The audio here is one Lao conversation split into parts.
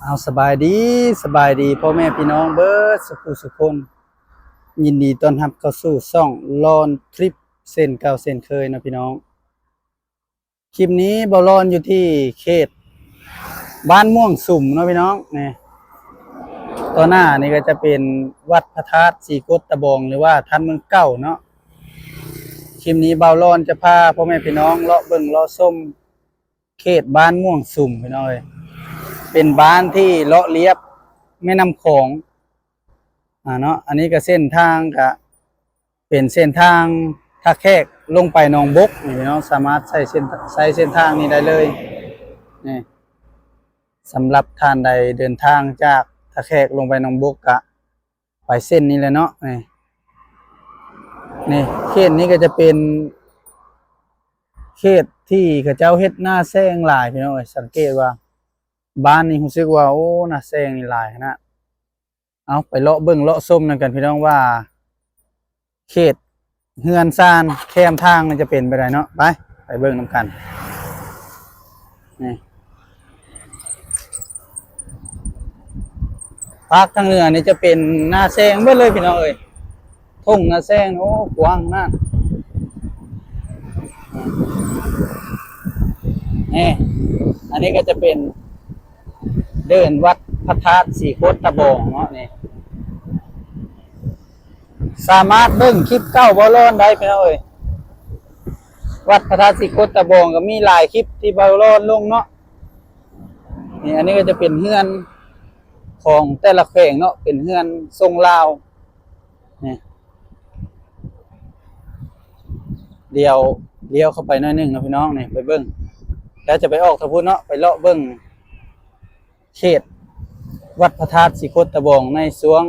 ເອົາ ສະບາຍດີ ສະບາຍດີພໍ່ແມ່ພີ່ນ້ອງເບິດສຸຜູ້ສຸຄົນ, ຍິນດີຕ້ອນຮັບເຂົ້າສູ່ຊ່ອງລອນທຣິບເຊັ່ນເກົ່າເຊັ່ນເຄີຍເນາະພີ່ນ້ອງ. ຄລິບນີ້ບ່າວລອນຢູ່ທີ່ເຂດບ້ານມ່ວງສຸມເນາະພີ່ນ້ອງ. ນີ້ ຕໍ່ໜ້ານີ້ກໍຈະເປັນວັດພະທາດສີກົດຕະບອງ ຫຼືວ່າທາດເມືອງເກົ່າເນາະ. ຄລິບນີ້ບ່າວລອນຈະພາພໍ່ແມ່ພີ່ນ້ອງເລາະເບິ່ງເລາະຊົມ ເຂດບ້ານມ່ວງສຸມພີ່ນ້ອງເອີຍ, ເປັນບ້ານທີ່ເລາະລຽບແມ່ນ້ຳຂອງ ອາເນາະ. ອັນນີ້ກໍເສັ້ນທາງກໍເປັນເສັ້ນທາງທ່າແຂກລົງໄປໜອງບົກນີ້ພີ່ນ້ອງ, ສາມາດໃຊ້ເສັ້ນ ໃຊ້ເສັ້ນທາງນີ້ໄດ້ເລີຍ. ນີ້ ສຳລັບທ່ານໃດເດີນທາງຈາກທ່າແຂກລົງໄປໜອງບົກ ກະ ໄປເສັ້ນນີ້ແຫຼະເນາະ. ນີ້ ນີ້ເຂດນີ້ກໍຈະເປັນເຂດທີ່ເຂົາເຈົ້າເຮັດນາແຊງຫຼາຍພີ່ນ້ອງເອີຍ. ສັງເກດວ່າບ້ານນີ້ຮູ້ສຶກວ່າ ໂອ້ ນາແຊງນີ້ຫຼາຍຂະໜາດ. ເອົາ ໄປເລາະເບິ່ງເລາະຊົມນຳກັນພີ່ນ້ອງ ວ່າເຂດ ເຮືອນຊານແຄມທາງນີ້ຈະເປັນແບບໃດເນາະ. ໄປ ໄປເບິ່ງນຳກັນ. ນີ້ ພາກທາງເໜືອນີ້ຈະເປັນນາແຊງເບິດເລີຍພີ່ນ້ອງເອີຍ, ທົ່ງນາແຊງ ໂອ້ ກວ້າງຂະໜາດ. ນີ້ ອັນນີ້ກໍຈະເປັນເດີ່ນວັດພະທາດສີໂຄດຕະບອງເນາະ. ນີ້ ສາມາດເບິ່ງຄລິບເກົ່າບ່າວລອນໄດ້ພີ່ນ້ອງເອີຍ, ວັດພະທາດສີໂຄດຕະບອງກໍມີຫຼາຍຄລິບທີ່ບ່າວລອນລົງເນາະ. ນີ້ ອັນນີ້ກໍຈະເປັນເຮືອນຂອງແຕ່ລະແຂວງເນາະ, ເປັນເຮືອນຊົງລາວ. ນີ້ ດຽວລ້ຽວເຂົ້າໄປໜ້ອຍໜຶ່ງເນາະພີ່ນ້ອງ. ນີ້ ໄປເບິ່ງ ແລ້ວຈະໄປອອກທາງພຸ້ນເນາະ, ໄປເລາະເບິ່ງ ເຂດວັດພະທາດສີໂຄດຕະບອງໃນຊ່ວງ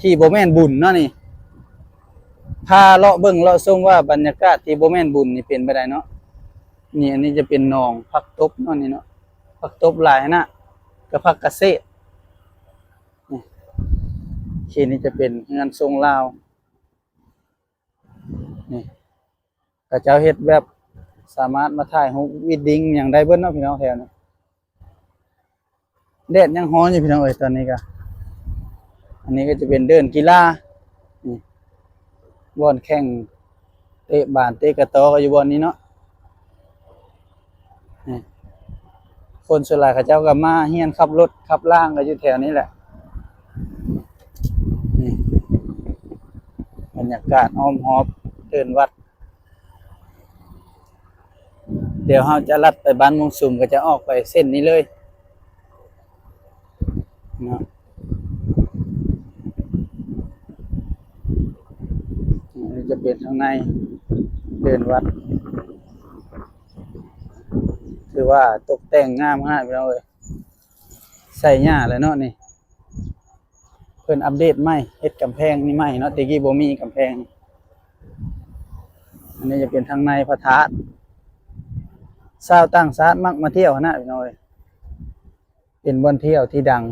ທີ່ບໍ່ແມ່ນບຸນເນາະ. ນີ້ ພາເລາະເບິ່ງເລາະຊົມວ່າບັນຍາກາດທີ່ບໍ່ແມ່ນບຸນນີ້ເປັນແບບໃດເນາະ. ນີ້ ອັນນີ້ຈະເປັນໜອງຜັກຕົບເນາະ, ນີ້ເນາະ ຜັກຕົບຫຼາຍຫັ້ນນະ ກັບຜັກກະເສດ. ນີ້ ເຂດນີ້ຈະເປັນເຮືອນຊົງລາວ. ນີ້ ເຂົາເຈົ້າເຮັດແບບສາມາດມາຖ່າຍຮູບ ເວດດິ້ງ ຫຍັງໄດ້ເບິດເນາະພີ່ນ້ອງແຖວນີ້. ແດດຍັງຮ້ອນຢູ່ພີ່ນ້ອງເອີຍຕອນນີ້ກະ. ອັນນີ້ກໍຈະເປັນເດີ່ນກິລາ. ນີ້ ບ່ອນແຂ່ງເຕະບານເຕະກະຕໍກໍຢູ່ບ່ອນນີ້ເນາະ. ນີ້ ຄົນສ່ວນຫຼາຍເຂົາເຈົ້າກໍມາຮຽນຂັບລົດຂັບລາງກໍຢູ່ແຖວນີ້ແຫຼະ. ນີ້ ບັນຍາກາດອ້ອມຮອບເດີ່ນວັດ. ດຽວເຮົາຈະລັດໄປບ້ານມ່ວງສຸມ ກໍຈະອອກໄປເສັ້ນນີ້ເລີຍເນາະ. ນີ້ຈະເປັນທາງໃນເດີ່ນວັດ, ຖືວ່າຕົກແຕ່ງງາມຂະໜາດພີ່ນ້ອງເອີຍ. ໃສ່ຫຍ້າແລ້ວເນາະນີ້, ເພິ່ນອັບເດດໃໝ່ ເຮັດກຳແພງນີ້ໃໝ່ເນາະ, ແຕ່ກີ້ບໍ່ມີກຳແພງ. ອັນນີ້ຈະເປັນທາງໃນພະທາດ, ຊາວຕ່າງຊາດມັກມາທ່ຽວຫັ້ນນະພີ່ນ້ອງເອີຍ. ເປັນບ່ອນທ່ຽວທີ່ດັງ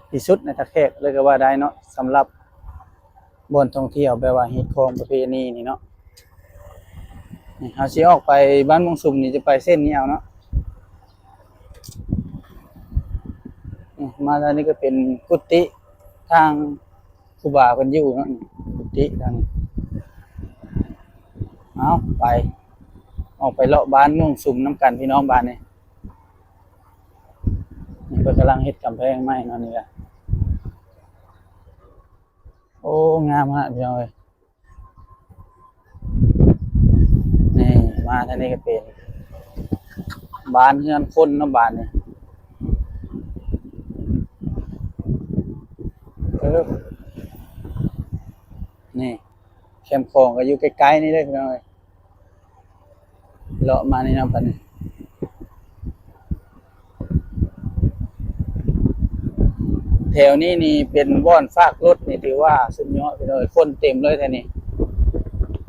ທີ່ສຸດໃນທ່າແຂກເລີຍກໍວ່າໄດ້ເນາະ, ສຳລັບບ່ອນທ່ອງທ່ຽວແບບວ່າຮີດຄອງປະເພນີນີ້ເນາະ. ນີ້ ເຮົາຊິອອກໄປບ້ານມ່ວງສຸມນີ້ ຈະໄປເສັ້ນນີ້ເອົາເນາະ. ນີ້ ມາທາງນີ້ກໍເປັນກຸຕິທາງຄູບາເພິ່ນຢູ່ເນາະ, ກຸຕິທາງນີ້. ເອົາ ໄປ ອອກໄປເລາະບ້ານມ່ວງສຸມນຳກັນພີ່ນ້ອງ. ບ້ານນີ້ ນີ້ເພິ່ນກຳລັງເຮັດກຳແພງໃໝ່ເນາະ. ນີ້ກະ ໂອ້ ງາມຂະໜາດພີ່ນ້ອງເອີຍ. ນີ້ ມາທາງນີ້ກໍເປັນບ້ານເຮືອນຄົນເນາະ ບ້ານນີ້. ເອີ ນີ້ ແຄມຂອງກໍຢູ່ໃກ້ໆນີ້ເລີຍພີ່ນ້ອງເອີຍ. ເລາະມານີ້ເນາະ ບັດນີ້ ແຖວນີ້ນີ້ເປັນບ່ອນຝາກລົດນີ້ ຖືວ່າສຸດຍອດພີ່ນ້ອງເອີຍ, ຄົນເຕັມເລີຍແຖວນີ້.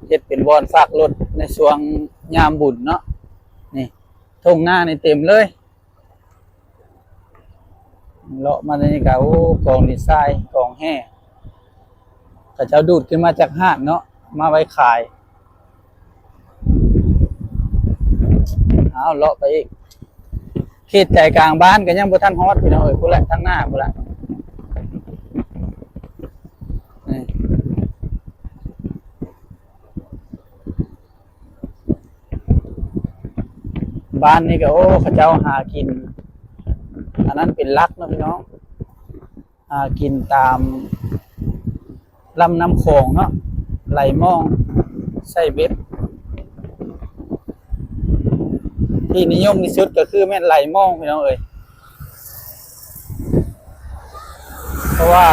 ເຮັດເປັນບ່ອນຝາກລົດໃນຊ່ວງຍາມບຸນເນາະ. ນີ້ ທົ່ງນານີ້ເຕັມເລີຍ. ເລາະມານີ້ກະ ໂອ້ ກອງດິນຊາຍ ກອງແຮ່ ເຂົາເຈົ້າດູດຂຶ້ນມາຈາກຫາດເນາະ ມາໄວ້ຂາຍ. ເອົາ ເລາະໄປອີກ, ເຂ ຂດໃຈກາງບ້ານກໍຍັງບໍ່ທັນຮອດພີ່ນ້ອງເອີຍ ພຸ້ນແຫຼະ ທາງໜ້າພຸ້ນແຫຼະ. ນີ້ ບ້ານນີ້ກໍ ໂອ້ ເຂົາເຈົ້າຫາກິນ ອັນນັ້ນເປັນຫຼັກເນາະພີ່ນ້ອງ. ຫາກິນຕາມລຳນ້ຳຂອງເນາະ ໄຫຼມອງ ໃສ່ເບັດ. ທີ່ນິຍົມທີ່ສຸດກໍຄືແມ່ນໄຫຼມອງພີ່ນ້ອງເອີຍ ເພາະວ່າ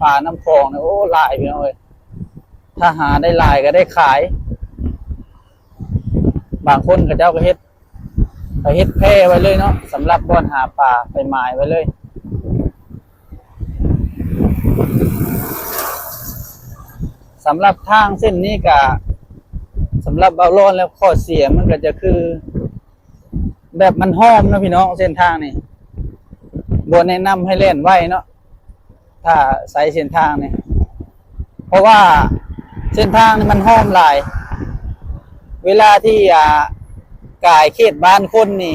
ປານ້ຳຂອງນີ້ ໂອ້ ຫຼາຍພີ່ນ້ອງເອີຍ. ຖ້າຫາໄດ້ຫຼາຍກໍໄດ້ຂາຍ. ບາງຄົນເຂົາເຈົ້າກໍເຮັດ ໄປເຮັດແພໄວ້ເລີຍເນາະ ສຳລັບບ່ອນຫາປາ ໄປໝາຍໄວ້ເລີຍ. ສຳລັບທາງເສັ້ນນີ້ກະ ສຳລັບບ່າວລອນແລ້ວ ຂໍ້ເສຍມັນກະຈະຄື ແບບມັນຫ້ອມເນາະພີ່ນ້ອງ ເສັ້ນທາງນີ້ ບໍ່ແນະນຳໃຫ້ແລ່ນໄວເນາະ. ຖ້າໃຊ້ເສັ້ນທາງນີ້ ເພາະວ່າເສັ້ນທາງນີ້ມັນຫ້ອມຫຼາຍ. ເວລາທີ່ ອ່າ ກາຍເຂດບ້ານຄົນນີ້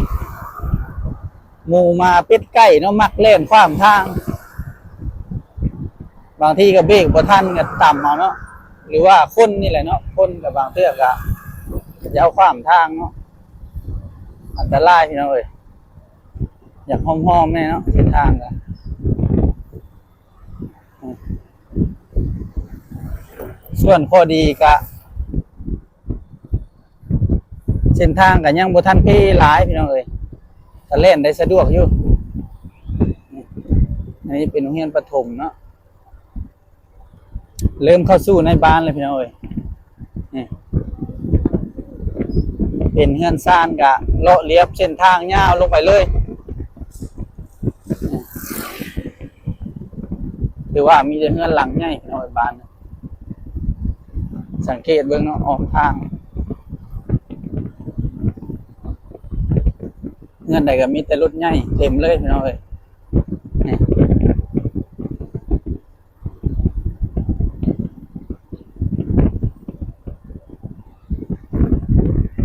ໝູໝາເປັດໄກ່ເນາະ ມັກແລ່ນຂວາງທາງ. ບາງທີກໍເບຣກບໍ່ທັນ ກໍຕຳເອົາເນາະ ຫຼືວ່າຄົນນີ້ແຫຼະເນາະ ຄົນກໍບາງເທື່ອກໍຈະເອົາຂວາງທາງເນາະ. ອັນຕະລາຍພີ່ນ້ອງເອີຍ ຢາກຫ້ອມໆແດ່ເນາະ ເສັ້ນທາງກໍ ສ່ວນຂໍ້ດີກະ ເສັ້ນທາງກະຍັງບໍ່ທັນເພຫຼາຍພີ່ນ້ອງເອີຍ ກະແລ່ນໄດ້ສະດວກຢູ່. ອັນນີ້ເປັນໂຮງຮຽນປະຖົມເນາະ ເລີ່ມເຂົ້າສູ່ໃນບ້ານແລ້ວພີ່ນ້ອງເອີຍ. ນີ້ ເປັນເຮືອນຊານກະເລາະລຽບເສັ້ນທາງຍາວລົງໄປເລີຍ. ຖືວ່າມີແຕ່ເຮືອນຫຼັງໃຫຍ່ເນາະ ບ້ານ ສັງເກດເບິ່ງເນາະ ອ້ອມທາງ ເຮືອນໃດກໍມີແຕ່ລົດໃຫຍ່ເຕັມເລີຍພີ່ນ້ອງເອີຍ. ນີ້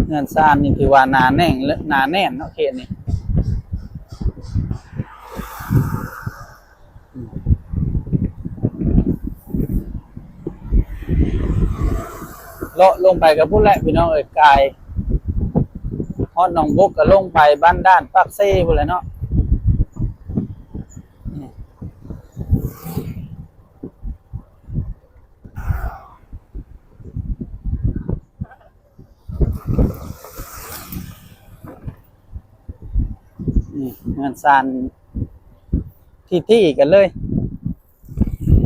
ເຮືອນຊານນີ້ຖືວ່າໜາແໜ້ນ ໜາແໜ້ນເນາະ ເຂດນີ້. ເລາະລົງໄປກໍພຸ້ນແຫຼະພີ່ນ້ອງເອີຍ ກາຍຮອດໜອງບົກ ກໍລົງໄປບ້ານດ່ານປາກເຊພຸ້ນແຫຼະເນາະ. ນີ້ເຮືອນຊານທີ່ໆກັນເລີຍ.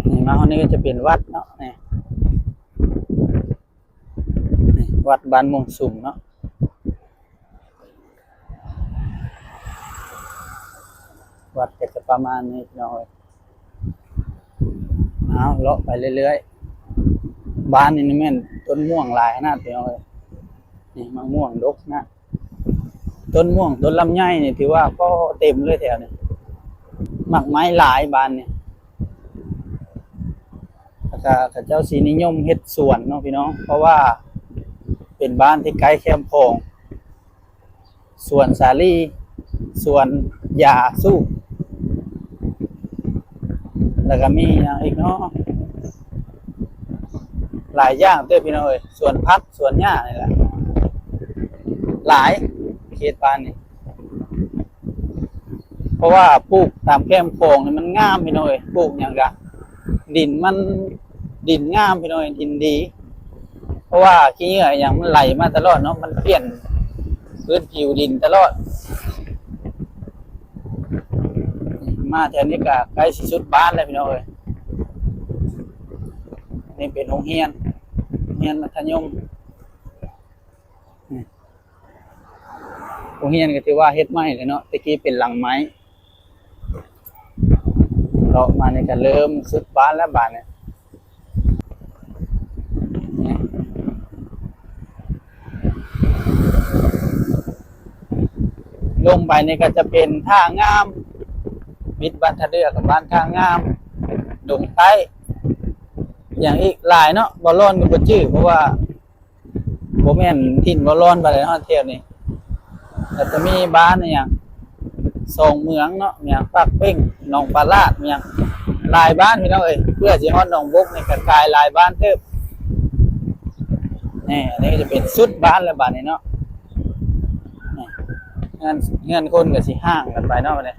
ນີ້ມາຮອດນີ້ກໍຈະເປັນວັດເນາະ ນີ້ ນີ້ວັດບ້ານມ່ວງສຸມເນາະ. ວັດກໍຈະປະມານນີ້ພີ່ນ້ອງເອີຍ. ເອົາເລາະໄປເລື້ອຍໆ ບ້ານນີ້ແມ່ນຕົ້ນມ່ວງຫຼາຍຂະໜາດພີ່ນ້ອງເອີຍ. ນີ້ໝາກມ່ວງດົກນະ ຕົ້ນມ່ວງ ຕົ້ນລຳໄຍນີ້ຖືວ່າພໍເຕັມເລີຍແຖວນີ້ ໝາກໄມ້ຫຼາຍບ້ານນີ້. ແລ້ວກະເຂົາເຈົ້າຊິນິຍົມເຮັດສວນເນາະພີ່ນ້ອງ ເພາະວ່າເປັນບ້ານທີ່ໃກ້ແຄມຂອງ ສວນສາລີ ສວນຢາສູບ ແລ້ວກະມີຫຍັງອີກເນາະ ຫຼາຍຢ່າງເຕີບພີ່ນ້ອງເອີຍ. ສວນຜັກ ສວນຫຍ້ານີ້ແຫຼະ ຫຼາຍເຂດບ້ານນີ້ ເພາະວ່າປູກຕາມແຄມຂອງນີ້ມັນງາມພີ່ນ້ອງເອີຍ. ປູກຫຍັງກະ ດິນມັນ ດິນງາມພີ່ນ້ອງເອີຍ ດິນດີ ເພາະວ່າຂີ້ເຫຍື້ອອີ່ຫຍັງມັນໄຫຼມາຕະຫຼອດເນາະ ມັນປ່ຽນພື້ນຜິວດິນຕະຫຼອດ. ມາແຖວນີ້ກະໃກ້ຊິສຸດບ້ານແລ້ວພີ່ນ້ອງເອີຍ. ນີ້ເປັນໂຮງຮຽນ ໂຮງຮຽນມັດທະຍົມ. ນີ້ ໂຮງຮຽນກໍຖືວ່າເຮັດໃໝ່ແລ້ວເນາະ ແຕ່ກີ້ເປັນຫຼັງໄມ້. ເລາະມານີ້ກໍເລີ່ມສຸດບ້ານແລ້ວບາດນີ້. ນີ້ ລົງໄປນີ້ກໍຈະເປັນທ່າງາມ ວິດບ້ານທ່າເດືອກັບບ້ານທ່າງາມ ດົງໃຕ້ ຫຍັງອີກຫຼາຍເນາະ ບໍ່ລ້ອນກໍບໍ່ຈື່ ເພາະວ່າ ບໍ່ແມ່ນຖິ່ນບໍ່ຮ້ອນປານໃດເນາະແຖວນີ້. ແລ້ວຈະມີບ້ານອີ່ຫຍັງ ສອງເມືອງເນາະ ມີຫຍັງ ປາກເປ້ງ ໜອງປາລາດ ມີຫຍັງ ຫຼາຍບ້ານພີ່ນ້ອງເອີຍ. ເພື່ອຊິຮອດໜອງບົກນີ້ກໍກາຍຫຼາຍບ້ານເຕີບ. ນີ້ ອັນນີ້ກໍຈະເປັນສຸດບ້ານແລ້ວບາດນີ້ເນາະ. ນີ້ ເຮືອນ ເຮືອນຄົນກໍຊິຫ່າງກັນໄປເນາະບາດນີ້.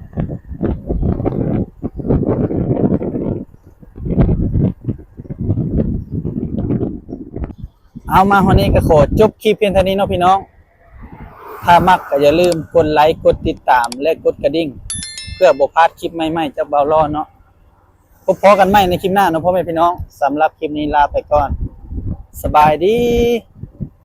ເອົາ ມາຮອດນີ້ກໍຂໍຈົບຄລິບພຽງເທົ່ານີ້ເນາະພີ່ນ້ອງ. ຖ້າມັກກໍຢ່າລືມກົດໄລຄ໌ ກົດຕິດຕາມ ແລະ ກົດກະດິ່ງ ເພື່ອບໍ່ພາດຄລິບໃໝ່ໆຈາກບ່າວຫຼໍ່ເນາະ. ພົບພໍ້ກັນໃໝ່ໃນຄລິບໜ້າເນາະ ພໍ່ແມ່ພີ່ນ້ອງ. ສຳລັບຄລິບນີ້ລາໄປກ່ອນ. ສະບາຍດີ.